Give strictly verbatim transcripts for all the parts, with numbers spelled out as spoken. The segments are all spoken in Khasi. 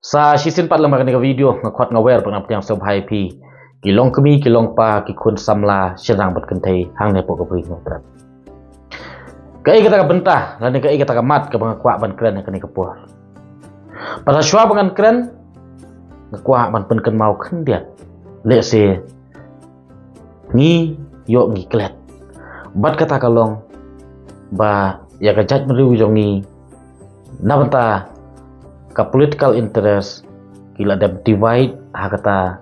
Sa shisien pat lem ha kane ka video nga khot nga wer bad nga pdiang sngewbha ïa phi ki long kmie, ki long kpa, ki khun samla, shynrang bad kynthei hangne hapoh ka Bri Hynñiewtrep. Kaei kata ka bynta lane kaei kata ka mat kaba nga kwah ban kren ha kane ka por? Bad hashwa ba ngan kren, nga kwah ban pynkynmaw khyndiat, lehse ngi ïoh ngi klet. Bad kata ka long ba ïa ka jaitbynriew jong ngi, na bynta ka political interest, ki la dep divide ha kata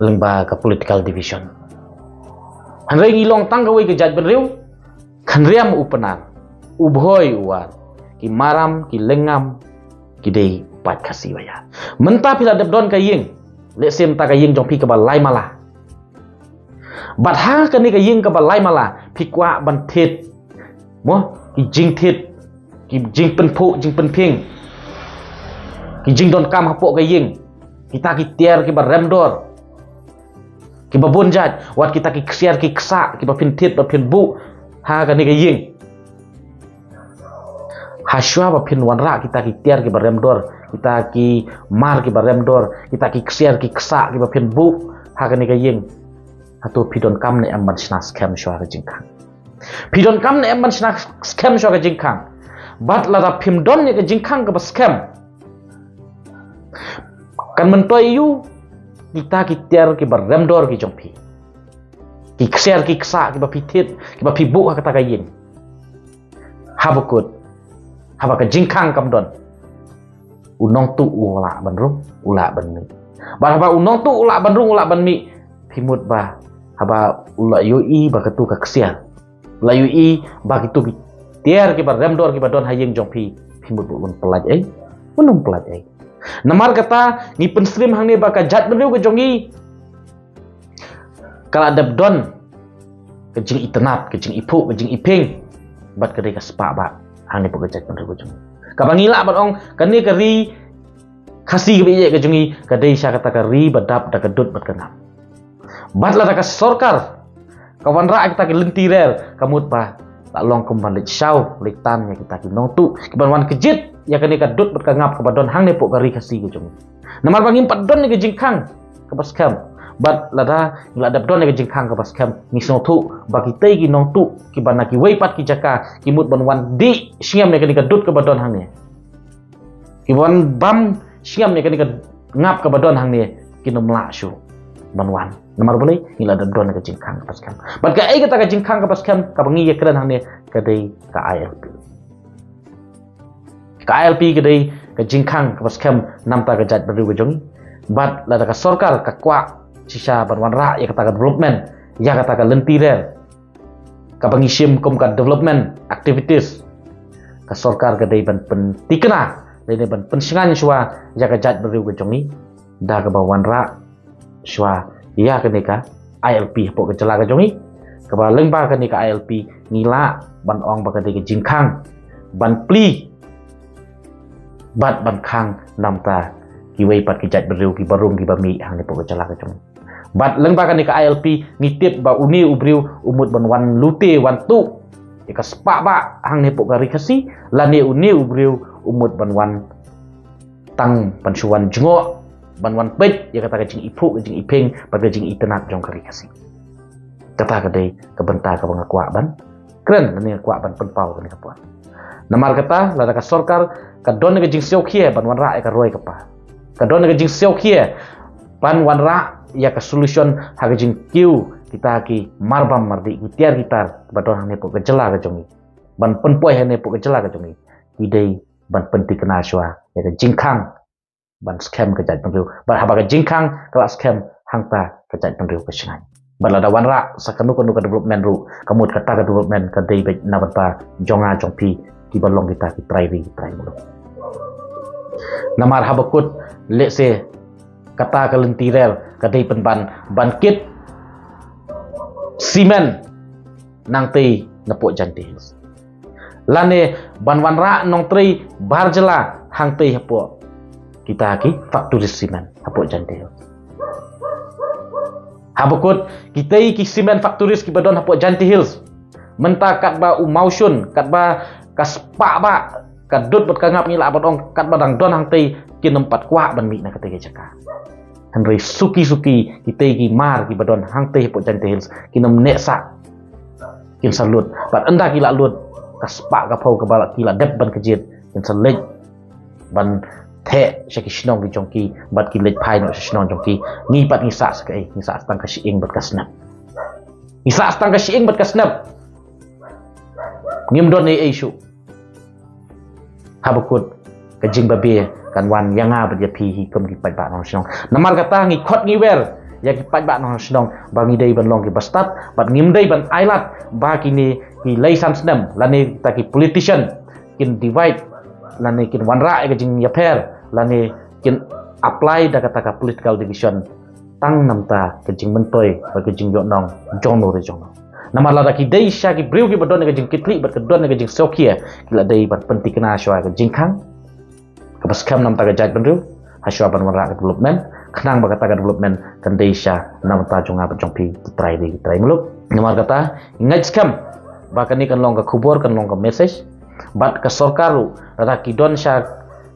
lyngba ka political division. Hynrei ngi long tang kawei ka jaitbynriew, khynriam u Pnar, u Bhoi u War, ki Maram, ki Lyngngam, ki dei paid Khasi ba ïa. Mynta phi la dep don ka ïing, lehse mynta ka ïing jong phi kaba lai mala. Bad ha kane ka ïing kaba lai mala, phi kwah ban thied, mo, ki jingthied, ki jingpynphuh, jingpynphieng, ki jingdonkam hapoh ka ïing, kita ki tiar kiba rem dor, kiba bun jait, wat kita ki ksiar ki ksah kiba phin thied ba phin buh ha kane ka ïing. Hashwa ba phin wanrah kita ki tiar kiba rem dor, kita ki mar kiba rem dor, kita ki ksiar ki ksah kiba phin buh ha kane ka ïing, hato phi donkam ne em ban shna skhem shwa ka jingkhang? Phi donkam ne em ban shna skhem shwa ka jingkhang? Bad lada phim don ïa ka jingkhang kaba skhem, kan myntoi aïu kita ki tiar kiba rem dor ki jong phi, ki ksiar ki ksah kiba phi thied, kiba phi buh ha kata ka ïing? Haba kut, haba ka jingkhang kam don, u nongtuh u lah ban rung, u lah ban mih. Bad haba u nongtuh u lah ban rung, u lah ban mih, phi mut ba haba u la ïohi ba katu ka ksiar, u la ïohi ba kitu ki tiar kiba rem dor kiba don ha ïing jong phi, phi mut ba un pyllait ei? Un ym pyllait ei. Namar kata ngi pynsyriem hangne ba ka jaitbynriew ka jong ngi ka la dep don ka jingitynnad, ka jingiphuh, ka jingiphieng, bad ka dei ka spah bah hangne hapoh ka jaitbynriew ka jong ngi. Kaba ngi lah ban ong, kane ka ri Khasi kaba ïeit ka jong ngi ka dei sha kata ka ri ba dap da ka dud bad ka ngap. Bad lada ka sorkar ka wanrah kita ki lynti rer, ka mut ba la long kum ban leit shaw leit tan ïa kita ki nongtuh kiban wan kjit ïa kane ka dud bad ka ngap kaba don hangne hapoh ka ri Khasi ka jong ngi. Namar ba ngim pat don ïa ka jingkhang kaba skhem. Bad lada ngi la dep don ïa ka jingkhang kaba skhem, ngi sngewthuh ba kitei ki nongtuh kiba na kiwei pat ki jaka ki mut ban wan dih sngem ïa kane ka dud kaba don hangne, kiban bam sngem ïa kane ka ngap kaba don hangne, kin ym lah shuh ban wan. Namar balei? Ngi la dep don ïa ka jingkhang kaba skhem. Bad kaei kata ka jingkhang kaba skhem kaba ngi ïakren hangne? Ka dei ka I L P. Ka I L P ka dei ka jingkhang kaba skhem na bynta ka jaitbynriew ka jong ngi. Bad lada ka sorkar ka kwah shisha ban wanrah ïa kata ka development, ïa kata ka lynti rer kaba ngi shim kum ka development activities, ka sorkar ka dei ban pynthikna, dei ban pynshngaiñ shuwa ïa ka jaitbynriew ka jong ngi da kaba wanrah shuwa ïa kane ka I L P hapoh ka jylla ka jong ngi. Kaba lyngba kane ka I L P ngi lah ban ong ba ka dei ka jingkhang ban plie bad ban khang na bynta kiwei pat ki jaitbynriew kiba rung kiba mih hangne hapoh ka jylla ka jong ngi. Bad lyngba kane ka I L P ngi tip ba une u briew u mut ban wan lute wan tuh ïa ka spah bah hangne hapoh ka ri Khasi, lane une u briew u mut ban wan tang ban shu wan jngoh, ban wan peit ïa kata ka jingiphuh, ka jingiphieng bad ka jingitynnad jong ka ri Khasi. Kata ka dei ka bynta kaba nga kwah ban kren lane nga kwah ban pynpaw kane ka por. Namar kata lada ka sorkar ka don ïa ka jingsiewkhia ban wanrah ïa ka roi ka par, ka don ïa ka jingsiewkhia ban wanrah ïa ka solution ha ka jingkiew kita ki marbam mardih, ki tiar ki tar ba don hangne hapoh ka jylla ka jong ngi, ban pynpoi hangne hapoh ka jylla ka jong ngi, ki dei ban pynthikna shuwa ïa ka jingkhang ban skhem ka jaitbynriew. Bad haba ka jingkhang ka la skhem, hangta ka jaitbynriew ka shngaiñ. Bad lada wanrah sa kano kano ka development ruh, ka mut kata ka development ka dei beit na bynta jong nga jong phi kiba long kita ki trai ri ki trai muluk. Namar haba kut, lehse kata ka lynti rer ka dei pynban ban kit simen nangtei napoh Jaintia Hills, lane ban wanrah nongtrei bar jylla hangtei hapoh kita ki factory simen hapoh Jaintia Hills. Haba kut, kitei ki cement factories kiba don hapoh Jaintia Hills, mynta katba u mawshun, katba ka spah bah, ka dud bad ka ngap ngi lah ban ong katba dang don hangtei, kin ym pat kwah ban mih na katei ka jaka. Hynrei suki suki kitei ki mar kiba don hangtei hapoh Jaintia Hills kin ym neh sah, kin sa lut. Bad ynda ki la lut, ka spah ka phew kaba la, ki la dep ban kjit, kin sa leit ban theh sha ki shnong ki jong ki, bad ki leit phai noh sha shnong jong ki. Ngi pat ngi sah sa kaei? Ngi sah tang ka shyieng bad ka snep. Ngi sah tang ka shyieng bad ka snep. Ngim don ei ei shuh. Haba kut ka jingbabe kan wan ïa nga bad ïa phi hi kum ki paidbah nongshong shnong. Namar kata ngi khot ngi wer ïa ki paidbah nongshong shnong ba ngi dei ban long kiba stad, bad ngim dei ban ailad ba kine ki lei san snem lane kita ki politician kin divide lane kin wanrah ïa ka jingïapher lane kin apply da kata ka political division tang namar ka jingmyntoi bad ka jingïohnong jong no re jong no. Namar lada ki dei sha ki briew kiba don ka jingkitkhlieh bad ka don ka jingsngewkhia, ki la dei ban pyntikna shuwa ka jingkhang kaba skhem namar ka jaitbynriew, ha shuwa ban wanrah ka development, khnang ba kata ka development kan dei sha namar jong nga bad jong phi, ki trai dei ki trai muluk. Namar kata, ngi ngeit skhem ba kane kan long ka khubor, kan long ka message bad ka sorkar ruh, lada ki don sha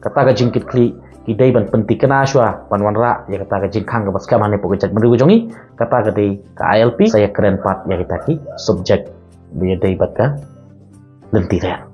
kata ka jingkitkhlieh, ki dei ban pyntikna shuwa ban wanrah ïa kata ka jingkhang kaba skhem hangne hapoh ka jaitbynriew ka jong ngi. Kata ka dei ka I L P, sa ïakren pat ïa kita ki subject ba ïadei bad ka lynti riat.